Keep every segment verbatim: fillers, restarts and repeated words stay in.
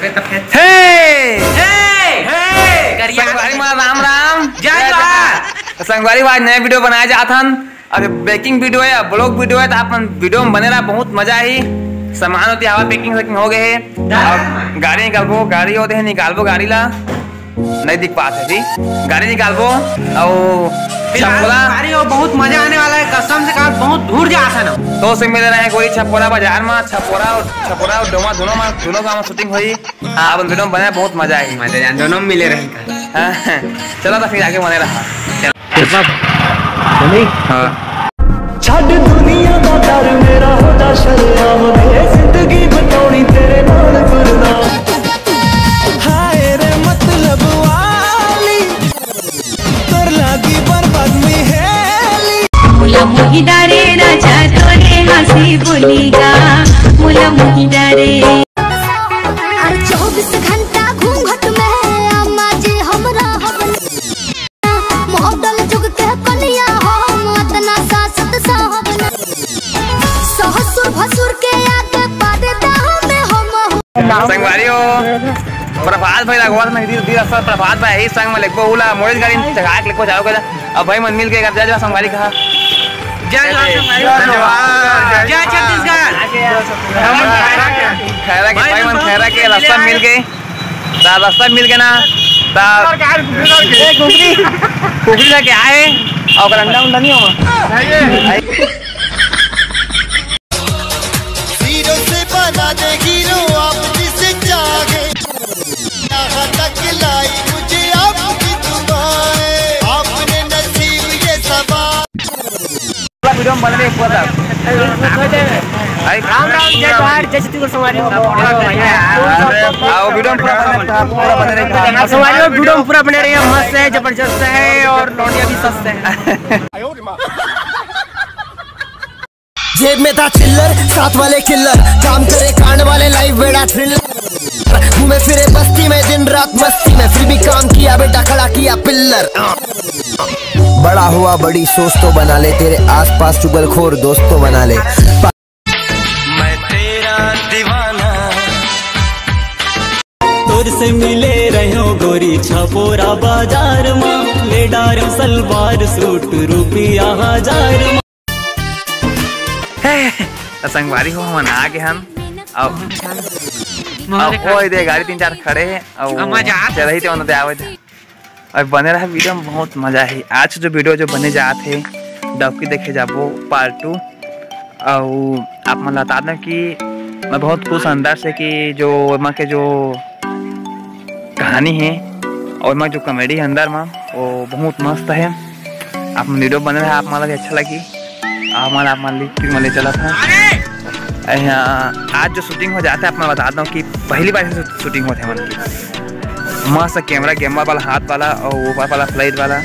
हे! हे! हे! करिया संगवारी मन राम राम। जय जोहार। संगवारी हो, आज नया वीडियो बनाए जात हन। अगर ब्रेकिंग वीडियो हे या ब्लॉग वीडियो हे, त आप मन वीडियो में बने रहा, बहुत मजा आही। सामान होती हवा, पैकिंग वैकिंग हो गए हे। अब गाड़ी निकालबो, गाड़ी होते हे, निकालबो गाड़ी ला। नहीं दिख पात हे जी, गाड़ी निकालबो। अउ फिलहाल छपोरा। गाड़ी हो, बहुत मजा आने वाला है, कसम से कहा, बहुत दूर जा आसन हम। तो से मिले रहे गोरी छपोरा बाजार में, छपोरा, छपोरा अउ डोमा दोनों में, दोनों गाँव में शूटिंग हुई। हाँ, अपन दोनों बने, बहुत मजा आई। मजा जान, दोनों मिले रहे। हाँ, चलो तो फिर आगे बने रहा। हाँ। छड़ दुनिया दा डर, मेरा हो जा शरेआम, मैं जिंदगी बिताउणी तेरे नाल गुरनाम। हाय रे मतलब वाली, तोर लागी बर्बाद में हेली। मुला मुही डारे राजा तोरे हंसी बोलीगा, मुला मुही डारे। हर चौबीस घंटा घूंघट में अम्मा जी हमरा हवन। मॉडल जुग के कनिया हम, अतना सासत साहब ना। ससुर भसुर के आगे पर्दा में हम हो। संगवारी हो, प्रभात भाई लगवा था, मेरी दी असल प्रभात भाई ही संग में लेको उला मोहित गाड़ी चढ़ा के लेको जाओ कर। अब भाई मन मिल के कर जा, जा संगवारी कहा। जय जोहार संगवारी। जय जोहार। जय छत्तीसगढ़। खैरा के भाई मन, खैरा के रास्ता मिल गए। ता रास्ता मिल गया ना, ता ए, कुकरी, कुकरी लेके आए, और ओकर अंडा उंडा नहीं होगा। हीरो से बना दे हीरो, आप जिसे चाहे। यहाँ तक लाई मुझे आपकी दुआएं, आपने नसीब ये सवार। पूरा वीडियो में बन रहे हैं, पूरा। राम राम, जय जोहार, जय छत्तीसगढ़ संगवारी हो। आओ, वीडियो में पूरा बने, पूरा बने रहे। और संगवारी हो, वीडियो में पूरा बने रहिए, मस्त है, जबरदस्त है और लौंडिया भी सस्त है। जेब में था चिल्लर, साथ वाले किलर, काम करे कांड वाले, लाइफ बेड़ा थ्रिलर। घूमे फिरे बस्ती में दिन रात मस्ती में, फिर भी काम किया बेटा, खड़ा किया पिल्लर। बड़ा हुआ बड़ी सोच तो बना ले, तेरे आसपास चुगलखोर दोस्त तो बना ले। मैं तेरा दीवाना। तोर से मिले रह्यो गोरी छपोरा बाजार में, ले डारो सलवार सूट रुपया हजार में। हे, त संगवारी हो, हमन आ गे हन। अब, अब होय दे, गाड़ी तीन चार खड़े हे, अब अब मजा आत चलही ते ओनते आवे दे। अब बने रहा वीडियो में, बहुत मजा आही। आज जो वीडियो जो बने जात हे, डौकी देखे जाबो पार्ट टू। अउ आप मन ला बता दें कि मैं बहुत खुश हूँ अंदर से कि जो एमा के जो कहानी है और एमा जो कॉमेडी है अंदर में, वो बहुत मस्त है। आप मन वीडियो बने रहा, आप मन ला भी अच्छा लगी। आप मन, आप मन ली, फिर मैं ले चला था। यहाँ आज जो शूटिंग हो जाता है, आप मैं बता दूँ कि पहली बार से शूटिंग होते हैं मन की। मस्त कैमरा, गिम्बल वाला, हाथ वाला और ऊपर वाला फ्लाइट वाला।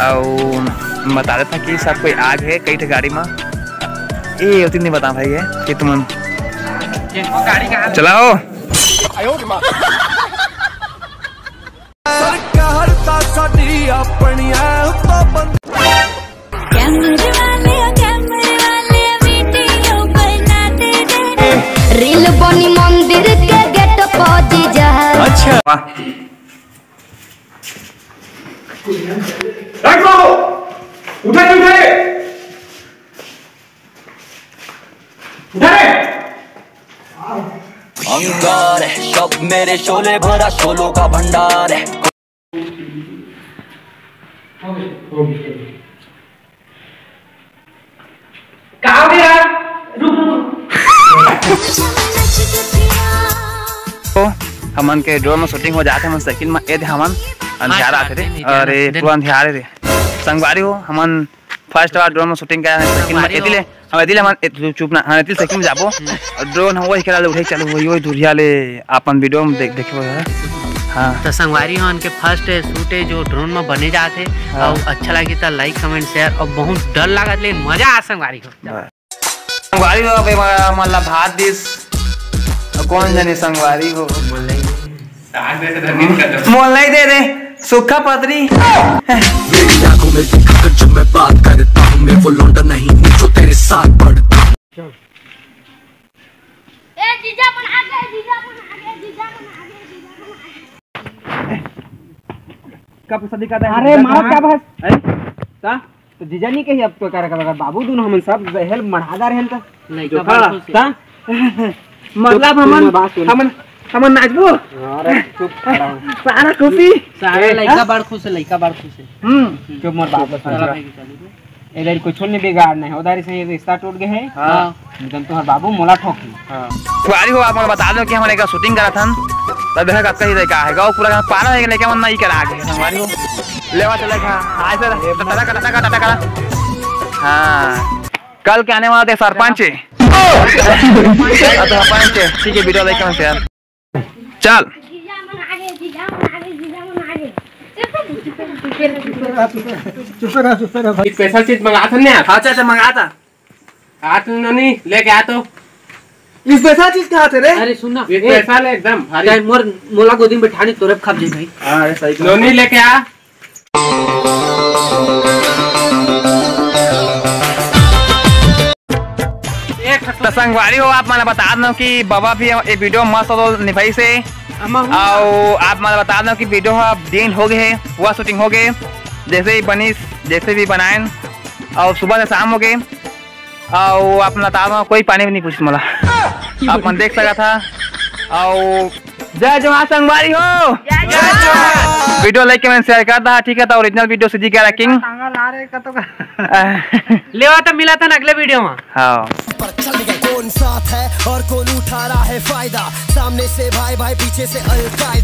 और बता देता कि सब कोई आग है कई ठे गाड़ी में। ए, उतनी नहीं बता भाई है कि तुम चलाओ। सरकार ता साडी अपनी ऐ उत्तो बंद। कैमरे वाले, कैमरे वाले, वीडियो बना दे रे। रील बनी मंदिर के गेट पर जीजा। अच्छा। रखो। उठा, उठा। उठा रे। अंगार है, सब मेरे शोले भरा शोलों का भंडार है। कहाँ हो गया? रुक, रुक, रुक। तो हमन के ड्रोन में शूटिंग हो जाथे, हमन साइकिल में ए दे हमन अंधियार हाँ, आथे रे। नहीं, अरे, नहीं, पूरा अंधियार हे रे। संगवारी हो, हमन फर्स्ट बार ड्रोन में शूटिंग करे हन, साइकिल में संगवारी एती हो। ले, हम एती ले, हमन एत-, चुप ना, हम एती ले साइकिल में जाबो। हम्म। और ड्रोन हम वही करा ले, उठे चलो, वही, वही धुरिया ले, अपन वीडियो में देख, देखे हुए हैं। हाँ। तो संगवारी हो, उनके फर्स्ट शूट है जो ड्रोन में बने जात है, हाँ। और अच्छा लगी तो लाइक, कमेंट, शेयर, और बहुत डर लागत लेकिन मजा आ संगवारी हो। हाँ। संगवारी हो, अबे मा-, मन ला भात दिस। कौन जने संगवारी हो? मोल नहीं दे रे, सूखा पतरी। मेरी आंखों में दिखा कर जब मैं बात करता हूँ, मैं वो लौंडा नहीं हूँ जो तेरे साथ पढ़ता हूँ। ए, जीजा बना दे, जीजा बना दे, जीजा बना दे। का शादी करता है? अरे, मार का बस? हैं? का? तो जीजा नहीं कही, अब तो कर, कर, कर, बाबू, दोनों हमन सब हेल मढ़ादा रहन त। लइका जो बड़ खड़ा, खुश है। का? मतलब हमन, बात सुन। हमन, हमन नाचबो? अरे, चुप खड़ा हो। सारा खुशी। सारा ए, लइका हाँ? बड़ खुश है, लइका बड़ खुश है। हम्म। चुप, मोर बात सुन। चला भाई, चला। इधर कुछ नहीं बिगाड़ नहीं, उधर से रिश्ता टूट गए है। हाँ। एकदम तुम्हार बाबू मोला ठोकी। हाँ। संगवारी हो, आप मन बता दो कि हमन एक shooting करत हन, तब देखा कतका ही लइका है, गाँव पूरा पारा है, लइका मन नहीं करा आगे, संगवारी हो। लेवा चले खा, आए सर, टटा करा, टटा करा, टटा करा। हाँ, कल के आने वाला थे सरपंच। अच्छा, सरपंच, ठीक है, video like कमेंट यार। चल। जीजा मन आगे, जीजा मन आगे, जीजा मन आगे। चुप रहा, चुप रहा, चुप रहा भाई। स्पेशल चीज मंगात हन ना? अच्छा, अच्छा, मंगात हन। आ तो नोनी, लेके आ तो। स्पेशल चीज कहाँ थे रे? अरे सुन ना, ये ए, स्पेशल है एकदम भारी। चाहे मोर, मोला गोदी में बैठानी, तोरे खाब जाई भाई। हाँ, ये सही कहा। नोनी लेके आ। एक तो संगवारी हो, आप मन बता दो कि बाबा भी ये video मस्त तो निभाई से। अमा हूँ। और आप मन बता दो कि video हा दिन हो गए है, पूरा shooting हो गए, जैसे ही बनी, जैसे भी बनाएन, और सुबह से शाम हो गए। अउ आप मन ला तार म कोई पानी भी नहीं पूछिस मोला। आप मन देख सकत हा। अउ जय जोहार संगवारी हो। जय जोहार। Video like, comment, share कर दा, ठीक है? तो original video से जी क्या रखेंगे। टांगा ला रे का तो का। लेवा तो मिला था ना अगले video में। हाँ। पर चल गए, कौन साथ है और कौन उठा रहा है फायदा, सामने से भाई भाई, पीछे से अलकायदा।